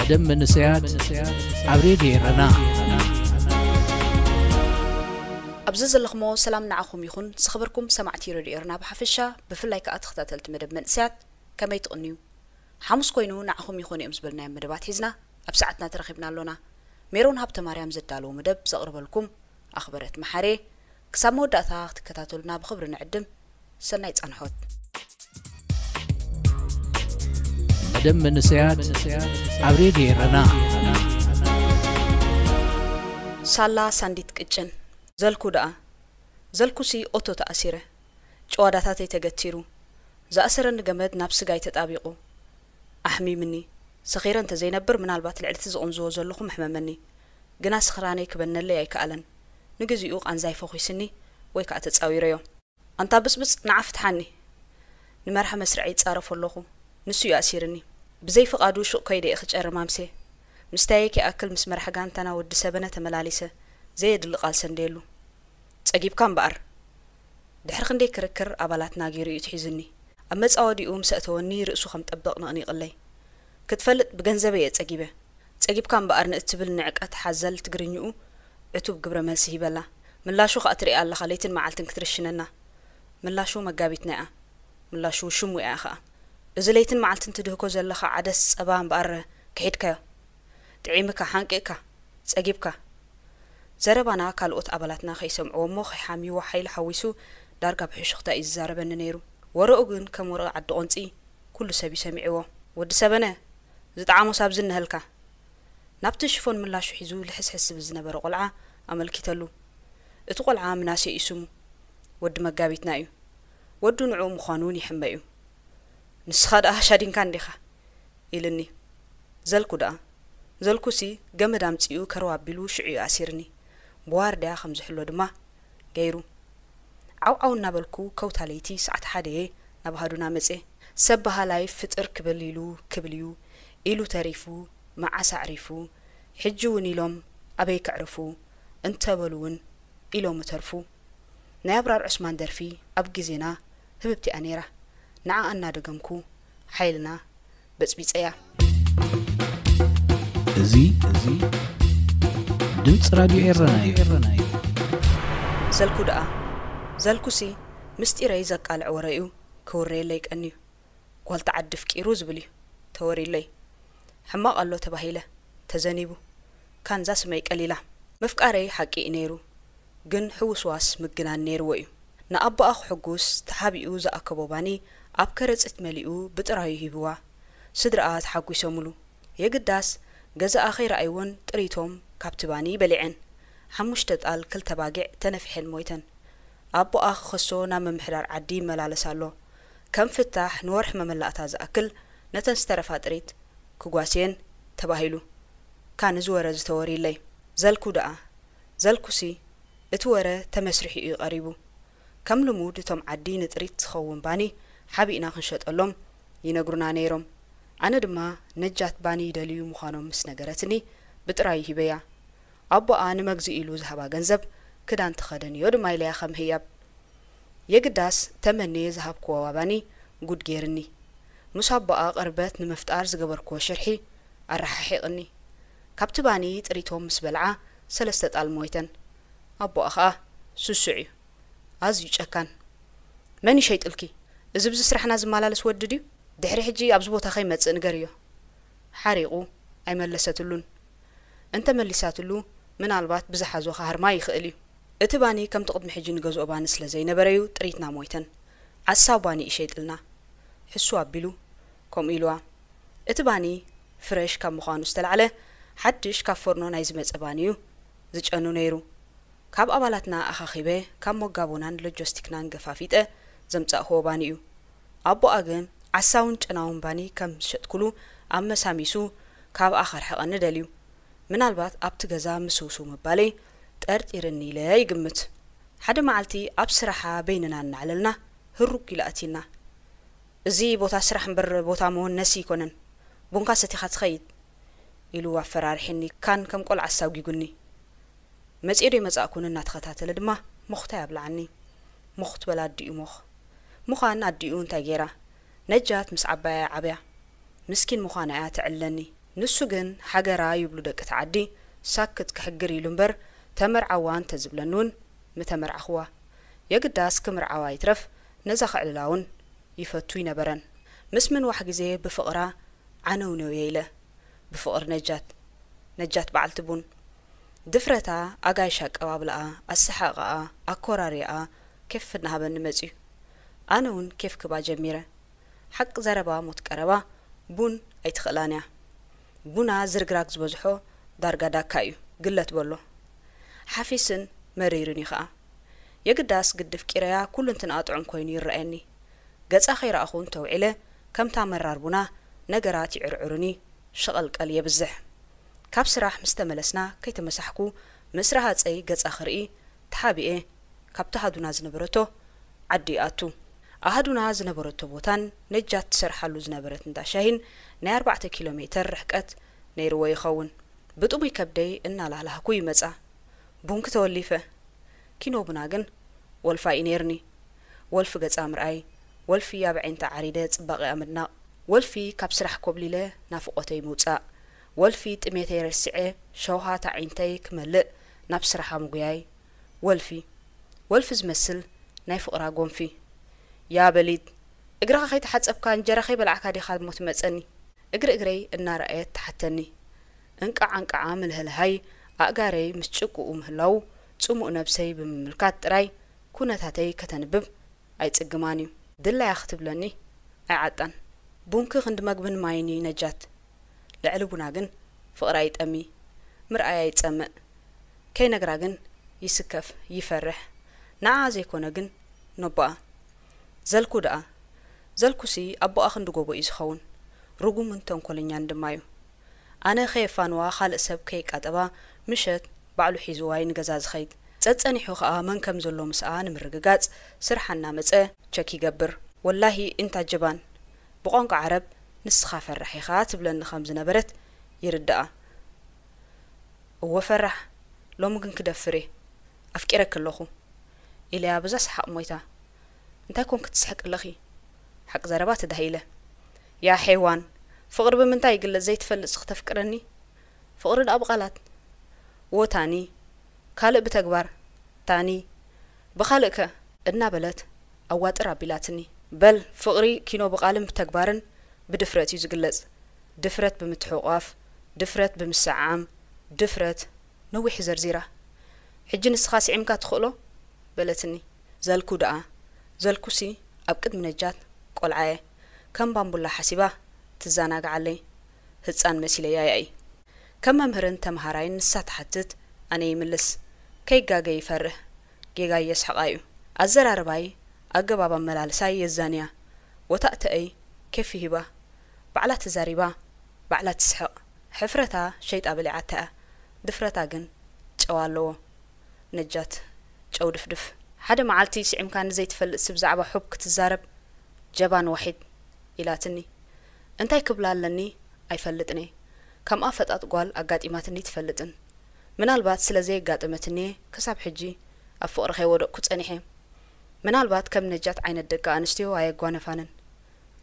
ደም መንእሰያት ኣብ ሬድዮ ኤረና። ኣብዚ ዘለኹሞ ሰላም ንዓኹም ይኹን። ዝኸበርኩም ሰማዕቲ ሬድዮ ኤረና ብሓፈሻ፣ ብፍላይ ከኣ ተኸታተልቲ መደብ መንእሰያት፣ ከመይ ትቕንዩ? ሓሙስ ኮይኑ ንዓኹም ይኾኑ እዮም ዝበልናዮም መደባት ሒዝና ኣብ ሰዓትና ተረኺብና ኣሎና። ሜሮን ሃብተማርያም ዘዳለዎ መደብ ዘቕርበልኩም ኣኽበረት መሓሬ። ክሳብ መወዳእታ ክትከታተሉና ብኽብሪ ንዕድም። ሰናይ ጻንሖት። መደብ መንእሰያት ኣብ ሬድዮ ኤረና። ሳላ ሳንዲት ቅጭን። ዘልኩ ደኣ። ዘልኩሲ ኦቶ ተኣሲረ። ጭዋዳታተይ ተገቲሩ። ዝኣሰረኒ ገመድ ናብ ስጋይ ተጣቢቑ። ኣሕሚምኒ። ሰኺረ እንተ ዘይነብር ምናልባት ልዕሊ እቲ ዝቕንዝዎ ዘለኹ መሕመመኒ። ግና ስኽራነይ ክበነለይ ኣይከኣለን። ንግዚኡ ቃንዛይ ፈኺስኒ ወይ ከኣ ተጻዊረዮ። ኣንታ ብጽብጽ ንዓ ፍትሓኒ። ንመርሓ መስርዐይ ይጻረፎ ኣለኹ። ንሱ እዩ ኣሲርኒ። ብዘይ ፍቓዱ ሹቕ ከይደ እየ ክጨርም ኣምስየ። ምስታየይ ከይኣክል ምስ መራሕ ጋንታና ወዲ ሰበነ ተመላሊሰ ዘየድሊ ቃል ሰንደየሉ። ጸጊብካ እምበኣር። ድሕሪ ክንደይ ክርክር ኣባላትና ገይሩ እዩ ትሒዙኒ። ኣብ መጻወዲኡ ምስ ኣእተወኒ ርእሱ ከም ጠበቕ ነቕኒቕለይ። ክትፈልጥ ብገንዘበይ እየ ጸጊበ። ጸጊብካ እምበኣር ንእትብል ንዕቀት ሓዘል ትግርኝኡ ዕቱብ ግብረ መልሲ ሂበላ። ምላሹ ከኣ ትሪኣ ኣለኻ ለይትን መዓልትን ክትርሽነና። ምላሹ መጋቢትና እያ። ምላሹ ሽሙ እያ ከኣ። እዚ ለይትን መዓልትን ትድህኮ ዘለኻ ዓደስ ጸባ እምበኣር ክሒድካዮ። ጥዒምካ፣ ሓንቂቕካ፣ ጸጊብካ። ዘረባና ካልኦት ኣባላትና ከይሰምዕዎ እሞ ከይሓምይዎ ሓይሉ ሓዊሱ ዳርጋ ብሕሹኽታ እዩ ዝዛረበኒ ነይሩ። ወረኡ ግን ከም ወረ ዓዲ ቆንጺ ኩሉ ሰብ እዩ ሰሚዕዎ። ወዲ ሰበነ፣ ዝጠዓሞስ ኣብዚ እነሀልካ። ናብቲ ሽፎን ምላሹ ሒዙ ልሕስሕስ ዝብል ዝነበረ ቆልዓ ኣመልኪተሉ። እቲ ቆልዓ ምናሴ እዩ ስሙ። ወዲ መጋቢትና እዩ። ወዱ ንዕኡ ምዃኑ እውን ይሕመ እዩ። ንስኻ ደኣ ሃሻዲንካ እንዲኻ ኢልኒ። ዘልኩ ደኣ። ዘልኩሲ ገመድ ኣምጺኡ ከረው ኣቢሉ ሽዑ እዩ ኣሲርኒ። ብዋርድያ ከም ዝሕሎ ድማ ገይሩ። ዓው ዓው እናበልኩ ከውታ ለይቲ ሰዓት ሓደ እየ ናብ ኣሃዱና መጽየ። ሰብ በሃላይ ፍጥር ክብል ኢሉ ክብል እዩ ኢሉ ተሪፉ፣ መዓስ ኣዕሪፉ፣ ሕጂ እውን ኢሎም ኣበይ ከዕርፉ እንተበሉ እውን ኢሎም እተርፉ። ናይ ኣብራር ዑስማን ደርፊ ኣብ ግዜና ህብብቲ እያ ነይራ። ንዓኣ እናደገምኩ ሓይልና በጽቢጸያ። እዚ እዚ ድምፂ ራድዮ ኤረና እዩ። ዘልኩ ደኣ፣ ዘልኩሲ ምስጢረይ ዘቃልዕ ወረ እዩ ክውረየለይ ቀንዩ። ጓል ተዓዲ ፍቂሩ ዝብል እዩ ተወሪለይ። ሕማቕ ኣሎ ተባሂለ፣ ተዘኒቡ። ካንዛ ስመይ ቀሊላ። ምፍቃረይ ሓቂ እዩ ነይሩ፣ ግን ሕውስዋስ ምግናን ነይርዎ እዩ። ንኣቦኣ ክሕጉስ ተሓቢኡ ዝኣከቦ ባኒ ኣብ ከረጺት መሊኡ ብጥራዩ ሂብዋ። ስድራኣ ተሓጒሶምሉ። የግዳስ ገዛኣ ከይረኣይወን ጥሪቶም ካብቲ ባኒ በሊዐን። ሓሙሽተ ጣል ክልተ ባጊዕ ተነፊሐን ሞይተን። ኣቦኣ ክኸሶ ናብ ምምሕዳር ዓዲ ይመላለስ ኣሎ። ከም ፍታሕ ንወርሒ መመላእታ ዝኣክል ነተን ዝተረፋ ጥሪት ክጓስየን ተባሂሉ። ካን እዚ ወረ እዚ ተወሪለይ። ዘልኩ ደኣ። ዘልኩሲ እቲ ወረ ተመስሪሑ እዩ ቀሪቡ። ከም ልሙድ እቶም ዓዲ ንጥሪት ዝኸውን ባኒ ሓቢእና ክንሸጠሎም ይነግሩና ነይሮም። ኣነ ድማ ነጃት ባኒ ይደልዩ ምዃኖም ምስ ነገረትኒ ብጥራይ ሂበያ። ኣቦኣ ንመግዝኢ ኢሉ ዝሃባ ገንዘብ ክዳን ተኸደንዮ ድማ ኢለያ ከም ህያብ። የግዳስ ተመንየ ዝሃብክዎ ባኒ ጉድ ገይርኒ። ምስ ኣቦኣ ቅርበት ንምፍጣር ዝገበርክዎ ሽርሒ ኣረሓሒቕኒ። ካብቲ ባኒ ጥሪቶም ምስ በልዓ ሰለስተ ጣል ሞይተን። ኣቦኣ ኸኣ ስሱዕ እዩ። ኣዝዩ ጨካን። መን ይሸይጥልኪ? እዚ ብዚ ስራሕና ዝመላለስ ወዲ ድዩ? ድሕሪ ሕጂ ኣብዚ ቦታ ከይመጽእ ንገርዮ። ሓሪቑ ኣይመለሰትሉን። እንተ መሊሳትሉ ምናልባት ብዝሓዞ ክሃርማ ይኽእል እዩ። እቲ ባኒ ከምቲ ቅድሚ ሕጂ ንገዝኦ ባኒ ስለ ዘይነበረዩ ጥሪትና ሞይተን። ዓሳው ባኒ ይሸይጥልና። ሕሱ ኣቢሉ ከምኡ ኢልዋ። እቲ ባኒ ፍረሽ ካብ ምዃኑ ዝተላዕለ ሓድሽ ካብ ፎርኖ ናይ ዝመጸ ባኒ እዩ ዝጨኑ ነይሩ። ካብ ኣባላትና ኣኻኺበ ካብ ሞጋቦናን ሎጆስቲክናን ገፋፊጠ ዘምጻእክዎ ባኒ እዩ። ኣቦኣ ግን ዓሳውን ጨናውን ባኒ ከም ዝሸጥኩሉ ኣመሳሚሱ ካብኣ ከርሕቐኒ ደልዩ። ምናልባት ኣብቲ ገዛ ምስውስው ምባለይ ጠርጢርኒ ኢለ ይግምት። ሓደ መዓልቲ ኣብ ስራሓ በይንና እናዕለልና ህሩግ ኢሉ ኣትዩና። እዚ ቦታ ስራሕ እምበር ቦታ መወነሲ ኣይኮነን። ቡንካ ሰቲኻ ትኸይድ ኢሉ ኣፈራሪሑኒ ካን ከም ቆልዓ ኣሳጒጉኒ። መጺኤ ዶ ኣይመጻእኩን እናተኸታተለ ድማ ሞኽታይ ኣብልዓኒ። ሞኽ ትበል ኣዲኡ ሞኽ። ምዃን ኣዲኡ እንታይ ገይራ? ነጃት ምስ ዓባያ ዓብያ። ምስኪን ምዃና እያ ተዕልለኒ። ንሱ ግን ሓገራ ይብሉ ደቂ እቲ ዓዲ፣ ሳክት ክሕግር ኢሉ እምበር ተመርዓዋ እንተዝብለኒ እውን ምተመርዓኹዋ። የግዳስ ክምርዓዋ ይትረፍ ነዛ ከዕልላ እውን ይፈቱ ኣይነበረን። ምስ ምንዋሕ ግዜ ብፍቕራ ዓነውነውየ ኢለ። ብፍቕሪ ነጃት፣ ነጃት በዓልቲ ቡን። ድፍረታ፣ ኣጋይሽ ኣቀባብላኣ፣ ኣሰሓቕኣ፣ ኣኮራርያኣ ኬፍ እናሃበኒ መጺኡ። ኣነ እውን ኬፍ ክባ ጀሚረ። ሓቂ ዘረባ ሞት ቀረባ፣ ቡን ኣይትኽእላን እያ። ቡና ዝርግራግ ዝበዝሖ ዳርጋ ዳካ እዩ፣ ግለት በሎ። ሓፊስን መሪሩን እዩ ኸኣ። የግዳስ ግዲ ኣፍቂረያ ኩሉ እንትንኣ ጥዑም ኮይኑ ይረኣየኒ። ገጻ ከይረኣኹ እንተውዒለ፣ ከምታ መራር ቡና ነገራት ይዕርዕሩኒ፣ ሸቐልቀል የብዝሕ። ካብ ስራሕ ምስ ተመለስና ከይተመሳሕኩ ምስ ረሃጸይ ገጻ ክርኢ ተሓቢኤ ካብቲ ኣሃዱና ዝነበረቶ ዓዲ ይኣቱ። ኣሃዱና ዝነበረቶ ቦታን ነጃት ትሰርሓሉ ዝነበረት እንዳ ሻሂን ናይ ኣርባዕተ ኪሎ ሜተር ርሕቀት ነይርዎ ይኸውን። ብጥሙይ ከብደይ እናላህላህኩ ይመጻ። ቡንኪ ተወሊፈ። ኪኖ ቡና ግን ወልፋ እዩ ነይርኒ። ወልፊ ገጻ ምርኣይ፣ ወልፊ ኣብ ኣዒንታ ዓሪደ ጽባቐኣ ምድናቕ፣ ወልፊ ካብ ስራሕ ኮብሊለ ናፍቖተይ ምውጻእ፣ ወልፊ ጥሜተይ ረሲዐ ሸውሃት ኣዒንተይ ክመልእ ናብ ስራሓ ምጉያይ፣ ወልፊ፣ ወልፊ ዝመስል ናይ ፍቕራ ጎንፊ። ያ በሊድ፣ እግርኻ ከይተሓጸብካ እንጀራ ከይበላዕካ ዲኻ እሞ ትመጸኒ? እግሪ እግረይ እናረኣየት ትሓተኒ። እንቃዕ ኣንቃዓ ምልህልሃይ ኣእጋረይ ምስ ጭቁኡ ምህላዉ ጽሙእ ነብሰይ ብምምልካት ጥራይ ኩነታተይ ከተንብብ ኣይጽግማን እዩ። ድላያ ክትብለኒ ኣይዓጣን። ቡንኪ ክንዲ መግብን ማይን እዩ ነጃት። ልዕሊ ቡና ግን ፍቕራ ይጠሚ፣ ምርኣያ ይጸምእ። ከይነግራ ግን ይስከፍ፣ ይፈርሕ። ንዓኣ ዘይኮነ ግን ነቦኣ። ዘልኩ ደኣ፣ ዘልኩሲ ኣቦኣ ክንዲ ጎቦ እዩ ዝኸውን። ርጉምን ተንኮለኛን ድማ እዩ። ኣነ ከየፋንዋ ካልእ ሰብ ከይቃጠባ ምሸት ባዕሉ ሒዝዋይ ንገዛ ዝኸይድ። ጸጸኒሑ ኸኣ መን ከም ዘሎ ምስኣ ንምርግጋጽ ስርሓ እናመጸ ቸክ ይገብር። ወላሂ እንታ ጀባን፣ ብቋንቋ ዓረብ ንስኻ ፈራሕ ኢኻ ትብለኒ ከም ዝነበረት ይርድኣ። እወ ፈራሕ፣ ሎሚ ግን ክደፍር እየ። ኣፍቂረኪ ኣለኹ። ኢለያ በዛ ሰሓቕ ሞይታ። እንታይ ኮንኪ ትስሕቂ ኣለኺ? ሓቂ ዘረባ ተዳሂለ። ያ ሐይዋን፣ ፍቕሪ ብምንታይ ይግለጽ ዘይትፈልጥሲ ክተፍቅረኒ? ፍቕሪ ደኣ ብቓላት። እወ ታኒ፣ ካልእ ብተግባር። ታኒ፣ ብኻልእ ከ? እናበለት ኣዋጥር ኣቢላትኒ። በል ፍቕሪ ኪኖ ብቓልን ብተግባርን ብድፍረት እዩ ዝግለጽ። ድፍረት ብምትሕቑቓፍ፣ ድፍረት ብምስዕዓም፣ ድፍረት ነዊሕ ዘርዚራ። ሕጂ ንስኻ ስዒምካ ትኽእሎ? በለትኒ። ዘልኩ ደኣ፣ ዘልኩሲ ኣብ ቅድሚ ነጃት ቆልዓ እየ። ከም ባምቡላ ሓሲባ ትዘናግዓለይ። ህጻን መሲለያ ያኢ። ከም መምህርን ተመሃራይን ንሳ ትሓትት፣ ኣነ ይምልስ። ከይጋገ ይፈርህ። ጌጋይ የስሕቓ እዩ። ኣዘራርባይ፣ ኣገባብ ኣመላልሳይ የዛንያ። ወታእተአይ ኬፍ ይሂባ። ባዕላ ተዛሪባ፣ ባዕላ ትስሕቕ። ሕፍረታ ሸይጣ በሊዓታ እያ። ድፍረታ ግን ጨው ኣለዎ። ነጃት፣ ጨው ድፍድፍ። ሓደ መዓልቲ ስዒምካኒ ዘይትፈልጥ ስብ ዛዕባ ሑብ ክትዛረብ፣ ጀባን ዋሒድ ኢላትኒ። እንታይ ክብላ ኣለኒ ኣይፈልጥን እየ። ከምኣ ፈጣጥ ጓል ኣጋጢማትኒ ትፈልጥን። ምናልባት ስለ ዘየጋጠመትኒ እየ ክሳብ ሕጂ ኣብ ፍቕሪ ከይወደቕኩ ጸኒሐ። ምናልባት ከም ነጃት ዓይነት ደቂ ኣንስትዮ ኣየጓነፋንን።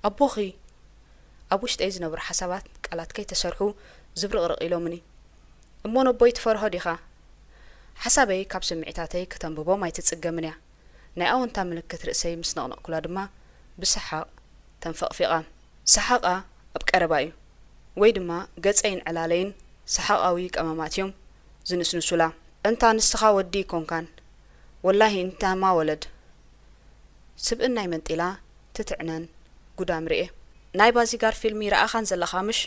ኣቦኺ ኣብ ውሽጠይ ዝነብሩ ሓሳባት ቃላት ከይተሰርሑ ዝብርቕርቕ ኢሎምኒ። እሞ ነቦይ ትፈርሆ ዲኻ? ሓሳበይ ካብ ስምዒታተይ ከተንብቦም ኣይትጽገምን እያ። ናይ ኣወንታ ምልክት ርእሰይ ምስ ነቕነቕኩላ ድማ ብሰሓቕ ተንፈቕፊቓ። ሰሓቓ ኣብ ቀረባ እዩ። ወይ ድማ ገጸይን ዕላለይን ሰሓቓዊ ቀመማት እዮም ዝንስንሱላ። እንታ ንስኻ ወዲ ኣይኮንካን። ወላሂ እንታማ ወለድ። ስብእናይ መንጢላ ትትዕነን ጉዳም ርኤ። ናይ ባዚጋር ፊልም ይረኣኻን ዘለኻ ምሽ?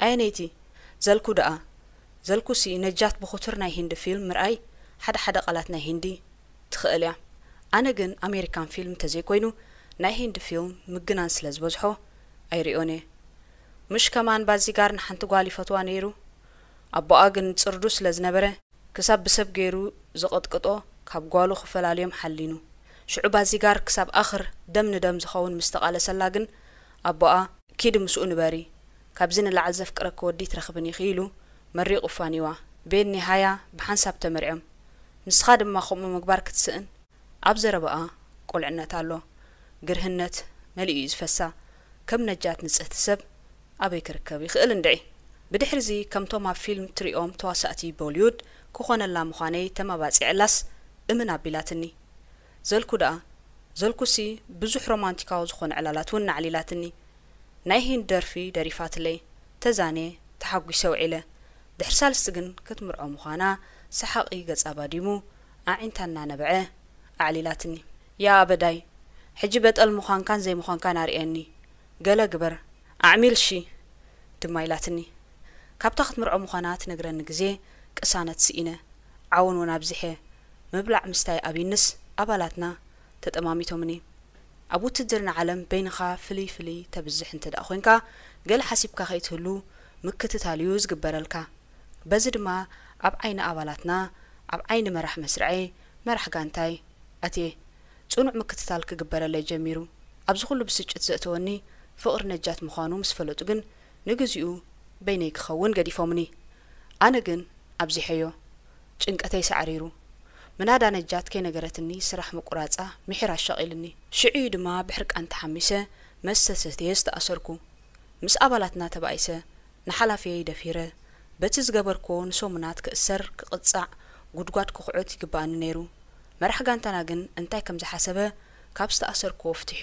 ኣየነይቲ? ዘልኩ ደኣ። ዘልኩሲ ነጃት ብኹቱር ናይ ሂንዲ ፊልም ምርኣይ ሓደ ሓደ ቃላት ናይ ሂንዲ ትኽእል እያ። ኣነ ግን ኣሜሪካን ፊልም እንተዘይኮይኑ ናይ ሂንዲ ፊልም ምግናን ስለ ዝበዝሖ ኣይሪኦን እየ። ምሽ ከማን ባዚጋር ንሓንቲ ጓል ይፈትዋ ነይሩ። ኣቦኣ ግን ጽርዱ ስለ ዝነበረ ክሳብ ብሰብ ገይሩ ዝቐጥቅጦ ካብ ጓሉ ክፈላልዮም ሓሊኑ። ሽዑ ባዚጋር ክሳብ ኣኽር ደም ንደም ዝኸውን ምስ ተቓለሰላ ግን ኣቦኣ ኪዲ ምስኡ ንበሪ፣ ካብዚ ንላዕሊ ዘፍቅረኪ ወዲ ኣይትረኽብን ኢኺ ኢሉ መሪቑ ፋኒዋ። ቤን ኒሃያ ብሓንሳብ ተመርዕዮም። ንስኻ ድማ ከምኡ ምግባር ክትስእን? ኣብ ዘረባኣ ቁልዕነት ኣሎ። ግርህነት መሊኡ እዩ ዝፈሳ። ከም ነጃት ንጽህቲ ሰብ ኣበይ ክርከብ ይኽእል እንድዒ? ብድሕርዚ ከምቶም ኣብ ፊልም ትሪኦም ተዋሳእቲ ቦሊውድ ክኾነላ ምዃነይ ተመባጺዐላስ እምን ኣቢላትኒ። ዘልኩ ደኣ፣ ዘልኩሲ ብዙሕ ሮማንቲካዊ ዝኾነ ዕላላት እውን ኣዕሊላትኒ። ናይ ሂንድ ደርፊ ደሪፋትለይ፣ ተዛንየ፣ ተሓጒሰ ውዒለ። ድሕሪ ሳልስቲ ግን ክትምርዖ ምዃና ሰሓቒ ገጻ ባዲሙ፣ ኣዒንታ እናነበዐ ኣዕሊላትኒ። ያ ኣበዳይ፣ ሕጂ በጠል ምዃንካን ዘይምዃንካን ኣርእየኒ። ገለ ግበር፣ ኣዕሚል ሺ ድማ ኢላትኒ። ካብታ ክትምርዖ ምዃና ትነግረኒ ግዜ ቅሳነት ስኢነ፣ ዓወን እውን ኣብዚሐ። ምብላዕ ምስታይ ኣብይንስ ኣባላትና ተጠማሚቶምኒ። ኣብ ውትድርና ዓለም በይንኻ ፍልይ ፍልይ ተብዝሕ እንተ ደኣ ኮይንካ፣ ገለ ሓሲብካ ከይትህሉ ምክትታል እዩ ዝግበረልካ። በዚ ድማ ኣብ ዓይኒ ኣባላትና፣ ኣብ ዓይኒ መራሕ መስርዐይ፣ መራሕ ጋንታይ ኣትየ። ጽኑዕ ምክትታል ክግበረለይ ጀሚሩ። ኣብዚ ኩሉ ብስጭት ዘእተወኒ ፍቕሪ ነጃት ምዃኑ ምስ ፈለጡ ግን ንግዚኡ በይነይ ክኸውን ገዲፎምኒ። ኣነ ግን ኣብዚሐዮ። ጭንቀተይ ሳዕሪሩ። ምናዳ ነጃት ከይነገረትኒ ስራሕ ምቁራጻ ምሒር ኣሻቒሉኒ። ሽዑ እዩ ድማ ብሕርቃን ተሓሚሰ መስተ ሰትየ ዝተኣሰርኩ። ምስ ኣባላትና ተባኢሰ፣ ንሓላፊየይ ደፊረ፣ በቲ ዝገበርክዎ ንሰሙናት ክእሰር፣ ክቕጻዕ፣ ጉድጓድ ክኹዕት ይግብኣኒ ነይሩ። መራሕ ጋንታና ግን እንታይ ከም ዝሓሰበ ካብ ዝተኣሰርክዎ ፍትሑ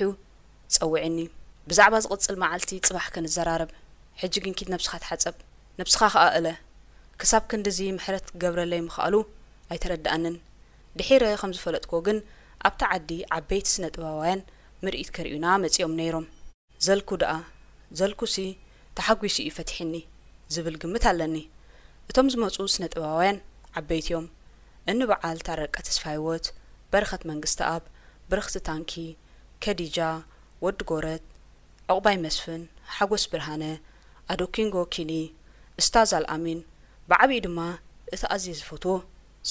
ጸውዕኒ። ብዛዕባ ዝቕጽል መዓልቲ ጽባሕ ክንዘራረብ። ሕጂ ግን ኪድ ነብስኻ ተሓጸብ። ነብስኻ ኸኣ እለ። ክሳብ ክንድዚ ምሕረት ክገብረለይ ምኽኣሉ ኣይተረድኣንን። ድሒረ ከም ዝፈለጥክዎ ግን ኣብታ ዓዲ ዓበይቲ ስነ ጥበባውያን ምርኢት ከርእዩና መጺኦም ነይሮም። ዘልኩ ደኣ፣ ዘልኩሲ ተሓጒሱ እዩ ፈቲሕኒ ዝብል ግምት ኣለኒ። እቶም ዝመጹ ስነ ጥበባውያን ዓበይቲ እዮም። እኒ በዓል ታረቀ ተስፋሂወት፣ በረኸት መንግስተኣብ፣ ብርኽቲ ታንኪ፣ ከዲጃ፣ ወዲ ጎረት፣ ዑቕባይ መስፍን፣ ሓጎስ ብርሃነ፣ ኣዶ ኪንጎ ኪኒ፣ እስታዝ ኣልኣሚን፣ ብዓቢኡ ድማ እቲ ኣዝየ ዝፈትዎ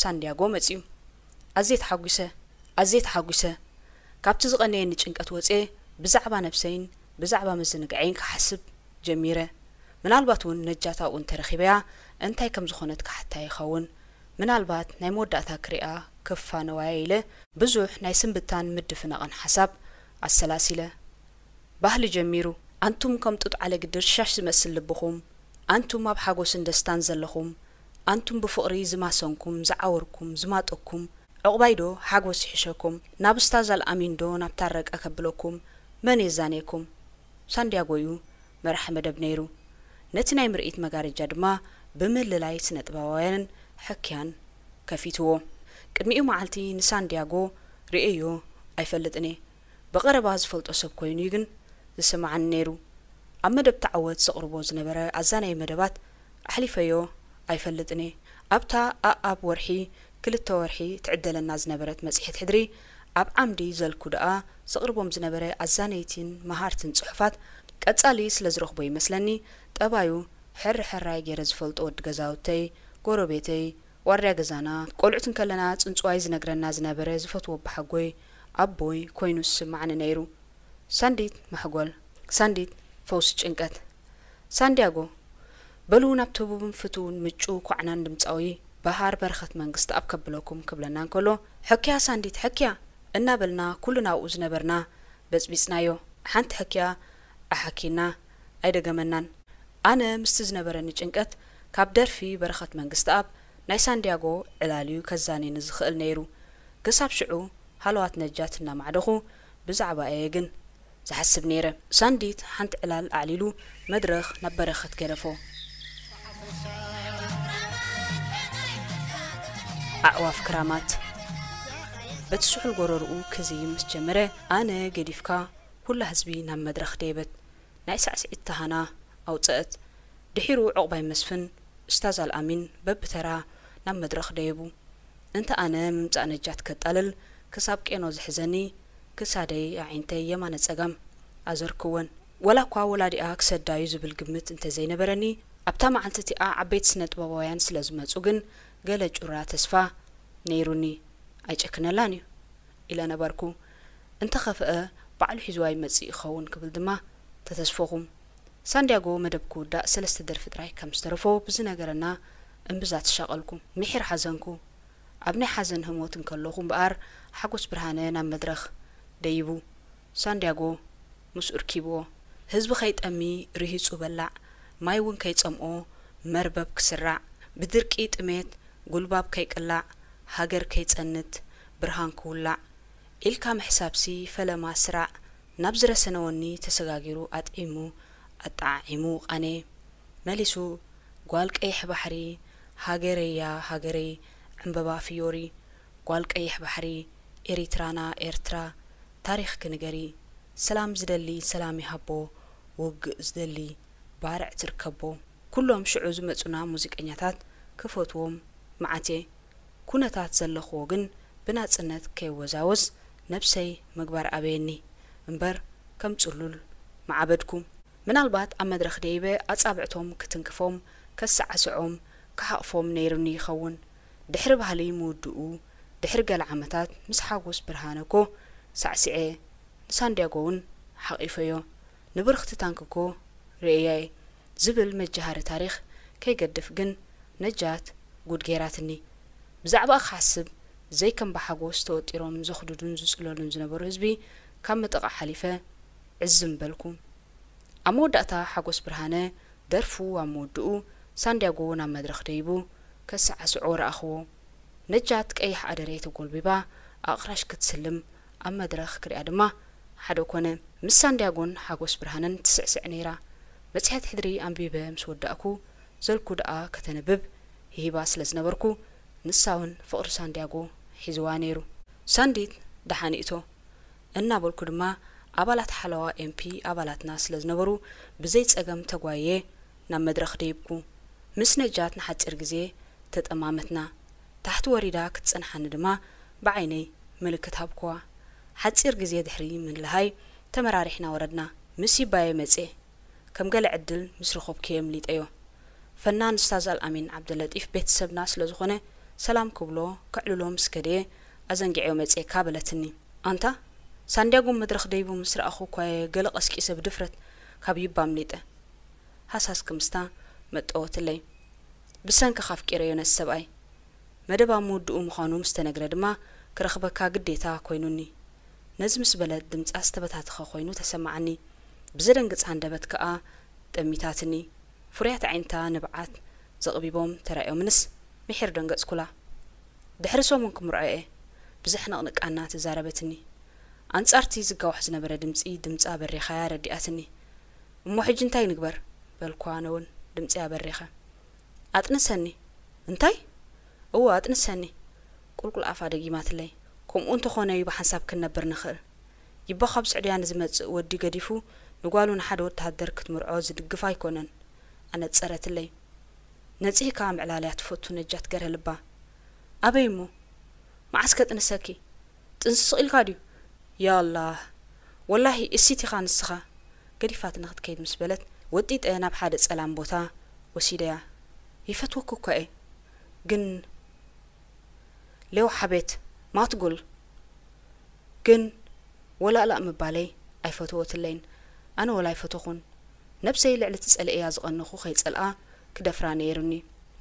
ሳንዲያጎ መጺኡ። ኣዝየ ተሓጒሰ፣ ኣዝየ ተሓጒሰ። ካብቲ ዝቐነየኒ ጭንቀት ወጽየ ብዛዕባ ነብሰይን ብዛዕባ ምዝንጋዐይን ክሓስብ ጀሚረ። ምናልባት እውን ነጃት ኣብኡ እንተረኺበያ እንታይ ከም ዝኾነት ክሓታ ይኸውን። ምናልባት ናይ መወዳእታ ክሪኣ ክፋነዋያ ኢለ ብዙሕ ናይ ስንብታን ምድፍናቕን ሓሳብ ኣሰላሲለ። ባህሊ ጀሚሩ። ኣንቱም ከም ጡጥ ዓለግድር ሻሽ ዝመስል ልብኹም፣ ኣንቱም ኣብ ሓጎስን ደስታን ዘለኹም፣ ኣንቱም ብፍቕሪ ዝማሰንኩም፣ ዝዓወርኩም፣ ዝማጠኩም፣ ዑቕባይ ዶ ሓጎስ ይሕሸኩም? ናብ እስታዝ ኣልኣሚን ዶ ናብ ታረቀ ከብለኩም? መን የዛንየኩም? ሳንዲያጎ እዩ መራሒ መደብ ነይሩ። ነቲ ናይ ምርኢት መጋረጃ ድማ ብምልላይ ስነ ጥበባውያንን ሕክያን ከፊትዎ። ቅድሚኡ መዓልቲ ንሳንዲያጎ ርእየዮ ኣይፈልጥን እየ። ብቐረባ ዝፈልጦ ሰብ ኮይኑ እዩ ግን ዝስምዓኒ ነይሩ። ኣብ መደብ ተዓወት ዘቕርቦ ዝነበረ ኣዛናዪ መደባት ኣሕሊፈዮ ኣይፈልጥን እየ። ኣብታ ኣኣብ ወርሒ ክልተ ወርሒ ትዕደለና ዝነበረት መጽሔት ሕድሪ ኣብ ዓምዲ ዘልኩ ደኣ ዘቕርቦም ዝነበረ ኣዛነይቲን መሃርትን ጽሑፋት ቀጻሊ ስለ ዝረኽቦ ይመስለኒ ጠባዩ ሕሪ ሕራይ ገይረ ዝፈልጦ ወዲ ገዛውተይ፣ ጎረቤተይ፣ ዋርድያ ገዛና፣ ቆልዑት እንከለና ጽንጽዋይ ዝነግረና ዝነበረ ዝፈትዎ ኣቦሓጎይ፣ ኣቦይ፣ ኮይኑ ዝስምዓኒ ነይሩ። ሳንዲት መሕጎል፣ ሳንዲት ፈውሲ ጭንቀት። ሳንዲያጎ፣ በሉ ናብ ህቡብን ፍቱውን ምጩ ኳዕናን ድምጻዊ በሃር በረኸት መንግስተኣብ ከብለኩም ክብለና እንከሎ፣ ሕክያ ሳንዲት ሕክያ እናበልና ኩልና ኣብኡ ዝነበርና በጽቢጽናዮ። ሓንቲ ሕክያ ኣሓኪና ኣይደገመናን። ኣነ ምስቲ ዝነበረኒ ጭንቀት ካብ ደርፊ በረኸት መንግስተኣብ ናይ ሳንዲያጎ ዕላል እዩ ከዛንየኒ ዝኽእል ነይሩ። ክሳብ ሽዑ ሃለዋት ነጃት እናማዕደኹ ብዛዕባ እየ ግን ዝሓስብ ነይረ። ሳንዲት ሓንቲ ዕላል ኣዕሊሉ መድረኽ ናብ በረኸት ገደፎ። ኣዕዋፍ ክራማት በቲ ስሑል ጎረርኡ ክዝይም ምስ ጀመረ ኣነ ገዲፍካ ኩላ ህዝቢ ናብ መድረኽ ደየበት። ናይ ሳዕስዒት ተሃና ኣውጸአት። ድሒሩ ዑቕባይ መስፍን፣ እስታዝ ኣልኣሚን በብተራ ናብ መድረኽ ደየቡ። እንተ ኣነ ምምጻእ ነጃት ከጣልል ክሳብ ቄኖ ዝሕዘኒ ክሳደይ ኣዒንተይ የማነ ጸጋም ኣዘርክወን። ወላ እኳ ወላዲኣ ክሰዳዩ ዝብል ግምት እንተ ዘይነበረኒ፣ ኣብታ መዓልቲ እቲኣ ዓበይቲ ስነ ጥበባውያን ስለ ዝመጹ ግን ገለ ጩራ ተስፋ ነይሩኒ። ኣይጨክነላን እዩ ኢለ ነበርኩ። እንተ ኸፍአ ባዕሉ ሒዝዋ ይመጽእ ይኸውን ክብል ድማ ተተስፈኹ። ሳንዲያጎ መደብ ክውዳእ ሰለስተ ደርፊ ጥራይ ከም ዝተረፎ ብዝነገረና እምብዛ ተሻቐልኩ። ምሒር ሓዘንኩ። ኣብ ናይ ሓዘን ህሞት እንከለኹ እምበኣር ሓጎስ ብርሃነ ናብ መድረኽ ደይቡ። ሳንዲያጎ ምስኡ ርኪብዎ። ህዝቢ ከይጠሚ ርሂጹ በላዕ፣ ማይ እውን ከይጸምኦ መርበብ ክስራዕ፣ ብድርቂ ጥሜት ጉልባብ ከይቅላዕ፣ ሃገር ከይጸንት ብርሃን ክውላዕ ኢልካ ምሕሳብሲ ፈለማ ስራዕ። ናብ ዝረሰነ ወኒ ተሰጋጊሩ ኣጥዒሙ ኣጠዓዒሙ ቃኔ መሊሱ። ጓል ቀይሕ ባሕሪ ሃገረይ'ያ ሃገረይ ዕምበባ ፍዮሪ፣ ጓል ቀይሕ ባሕሪ ኤሪትራና ኤርትራ ታሪኽኪ ንገሪ። ሰላም ዝደሊ ሰላም ይሃቦ፣ ውግእ ዝደሊ ባርዕ ትርከቦ። ኩሎም ሽዑ ዝመጹና ሙዚቀኛታት ክፈትዎም መዓት እየ። ኩነታት ዘለኽዎ ግን ብናጽነት ከይወዛወዝ ነብሰይ ምግባር ኣበየኒ እምበር ከም ጽሉል ምዓበድኩ። ምናልባት ኣብ መድረኽ ደይበ ኣጻብዕቶም ክትንክፎም፣ ከሰዓስዖም፣ ክሓቕፎም ነይሩኒ ይኸውን። ድሕሪ ባህሊ ምውድኡ፣ ድሕሪ ገለ ዓመታት ምስ ሓጎስ ብርሃነ እኮ ሳዕሲዐ፣ ንሳንድያጎ እውን ሓቒፈዮ። ንብርኽቲ ታንክ እኮ ርእየያ'የ ዝብል መጀሃሪ ታሪኽ ከይገድፍ ግን ነጃት ጉድ ገይራትኒ። ብዛዕባኣ ክሓስብ ዘይከም ብሓጎስ ተወጢሮም ዘኹድዱን ዝጽለሉን ዝነበሩ ህዝቢ ካብ ምጥቓዕ ሓሊፈ ዕዝም በልኩ። ኣብ መወዳእታ ሓጎስ ብርሃነ ደርፉ ኣብ ምውድኡ ሳንድያጎ ናብ መድረኽ ደይቡ ከሰዓስዖ ረኣኽዎ። ነጃት ቀይሕ ኣደሬ ተጎልቢባ ኣቕራሽ ክትስልም ኣብ መድረኽ ክሪኣ ድማ ሓደ ኮነ። ምስ ሳንድያጎን ሓጎስ ብርሃነን ትስዕስዕ ነይራ። መጽሔት ሕድሪ ኣንቢበ ምስ ወዳእኩ ዘልኩ ደኣ ከተንብብ ሂባ ስለ ዝነበርኩ ንሳ እውን ፍቕሪ ሳንድያጎ ሒዝዋ ነይሩ። ሳንዲት ደሓን ይእቶ እናበልኩ ድማ ኣባላት ሓለዋ ኤምፒ ኣባላትና ስለ ዝነበሩ ብዘይ ጸገም ተጓይየ ናብ መድረኽ ደይብኩ። ምስ ነጃት ንሓጺር ግዜ ተጠማመትና። ታሕቲ ወሪዳ ክትጸንሓኒ ድማ ብዓይነይ ምልክት ሃብኩዋ። ሓጺር ግዜ ድሕሪ ምልላይ ተመራሪሕና ወረድና። ምስ ይባየ መጽየ። ከም ገለ ዕድል ምስ ረኸብኩ እየ ኣምሊጠዮ። ፈናን ኡስታዝ ኣልኣሚን ዓብደለጢፍ ቤተሰብና ስለ ዝኾነ ሰላም ክብሎ ከዕልሎ ምስ ከደየ ኣዘንጊዐዮ መጽየካ በለትኒ። ኣንታ ሳንድያጎ መድረኽ ደይቡ ምስ ረኣኹ እኳ እየ ገለ ቀስቂሰ ብድፍረት ካብ ይባ ኣምሊጠ። ሃሳስ ክምስታ መጠወትለይ። ብሰንክኻ ኣፍቂረዮ ነቲ ሰብኣይ። መደብ ኣብ ምውድኡ ምዃኑ ምስ ተነግረ ድማ ክረኽበካ ግዴታ ኮይኑኒ። ነዚ ምስ በለት ድምጻ ዝተበታተኸ ኮይኑ ተሰማዓኒ። ብዘደንግጽ ሃንደበት ከኣ ጠሚታትኒ። ፍሩያት ኣዒንታ ንብዓት ዘቕቢቦም ተራእዮምንስ ምሒር ደንገጽኩላ። ድሕሪ ሰሙን ክምርዖ እየ ብዘሕንቕንቃና ተዛረበትኒ። ኣንጻርቲ ዝጋዋሕ ዝነበረ ድምጺ ድምጻ በሪኻያ ረዲኣትኒ። እሞ ሕጂ እንታይ ንግበር? በልኳ ኣነ እውን ድምጺ ኣበሪኸ። ኣጥንሰኒ። እንታይ? እወ ኣጥንሰኒ። ቁልቁል ኣፋ ደጊማትለይ። ከምኡ እንተኾነ እዩ ብሓንሳብ ክንነብር ንኽእል። ይባ ካብ ስዑድያ ንዝመጽእ ወዲ ገዲፉ ንጓሉ ንሓደ ወተሃደር ክትምርዖ ዝድግፍ ኣይኮነን። ኣነጸረትለይ። ነጺህካ ምዕላል እያ ትፈቱ ነጃት ገርሀ ልባ። ኣበይ እሞ? መዓስ ከጥንሰኪ? ጥንሲ ስቕ ኢልካ ድዩ? ያላህ፣ ወላሂ እሲት ኢኻ ንስኻ። ገዲፋትኒ ክትከይድ ምስ በለት ወጢጠ ናብ ሓደ ጸላም ቦታ ወሲደያ። ይፈትወኪ እኳ እየ፣ ግን ሌው ሓቤት ማትጉል ግን ወላእላእ ምባለይ ኣይፈተወትለይን። ኣነ ወላ ኣይፈተኹን። ነብሰይ ልዕሊ እቲ ጸልኤያ ዝቐነኹ ከይጸልኣ ክደፍራ ነይሩኒ።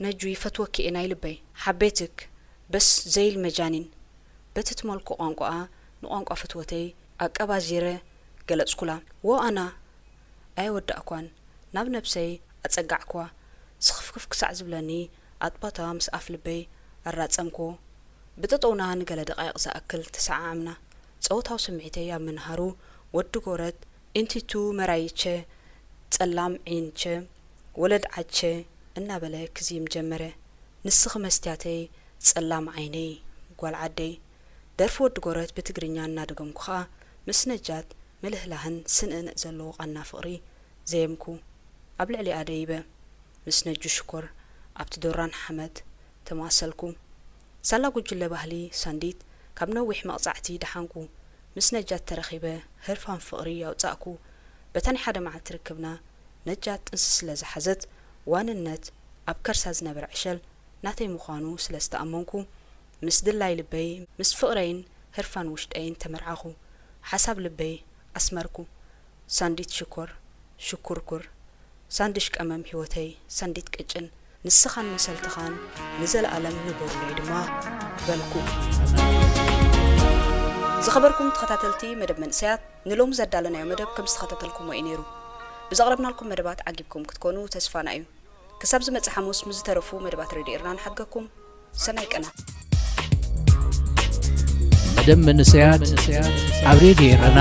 ነጁ ይፈትወኪ እየ ናይ ልበይ። ሓቤትክ በስ ዘይል መጃኒን። በቲ ትመልኮ ቋንቋኣ ንቋንቋ ፍትወተይ ኣቀባዚረ ገለጽኩላ። ዎ ኣና ኣየወዳእኳን ናብ ነብሰይ ኣጸጋዕክዋ። ስኽፍክፍ ክሳዕ ዝብለኒ ኣጥባታ ምስ ኣፍ ልበይ ኣራጸምክዎ። ብጠጠውና ንገለ ደቓይቕ ዝኣክል ተሰዓዓምና። ጸወታዊ ስምዒተይ ኣብ ምንሃሩ ወዲ ጎረት ኢንቲቱ መራይቸ ጸላም ዒንቸ ወለድ ዓቸ እናበለ ክዝይም ጀመረ። ንስኺ መስትያተይ ጸላም ዓይነይ ጓል ዓደይ። ደርፊ ወዲ ጎረት ብትግርኛ እናደገምኩ ኸኣ ምስ ነጃት ምልህላህን ስንእንእ ዘለዎ ቃና ፍቕሪ ዘየምኩ። ኣብ ልዕሊኣ ደይበ ምስ ነጁ ሽኮር ኣብቲ ዶራን ሓመድ ተማሰልኩ። ሳላ ጉጅለ ባህሊ ሳንዲት ካብ ነዊሕ መቕጻዕቲ ደሓንኩ። ምስ ነጃት ተረኺበ ህርፋን ፍቕሪ ኣውጻእኩ። በታ ናይ ሓደ መዓልቲ ርክብና ነጃት ጥንሲ ስለ ዝሓዘት ዋንነት ኣብ ከርሳ ዝነበረ ዕሸል ናተይ ምዃኑ ስለ ዝተኣመንኩ ምስ ድላይ ልበይ ምስ ፍቕረይን ህርፋን ውሽጠይን ተመርዓኹ። ሓሳብ ልበይ ኣስመርኩ። ሳንዲት ሽኮር ሽኩርኩር ሳንድሽ ቀመም ህይወተይ ሳንዲት ቅጭን ንስኻን መሰልትኻን ንዘለኣለም ንበሩለይ ድማ በልኩ። ዝኸበርኩም ተኸታተልቲ መደብ መንእሰያት ንሎሚ ዘዳለናዮ መደብ ከም ዝተኸታተልኩሞ እዩ ነይሩ። ብዘቕረብናልኩም መደባት ዓጊብኩም ክትኮኑ ተስፋና እዩ። ክሳብ ዝመጽእ ሓሙስ ምስ ዝተረፉ መደባት ሬድዮ ኤረና ንሓድገኩም። ሰናይ ቀና። መደብ መንእሰያት ኣብ ሬድዮ ኤረና።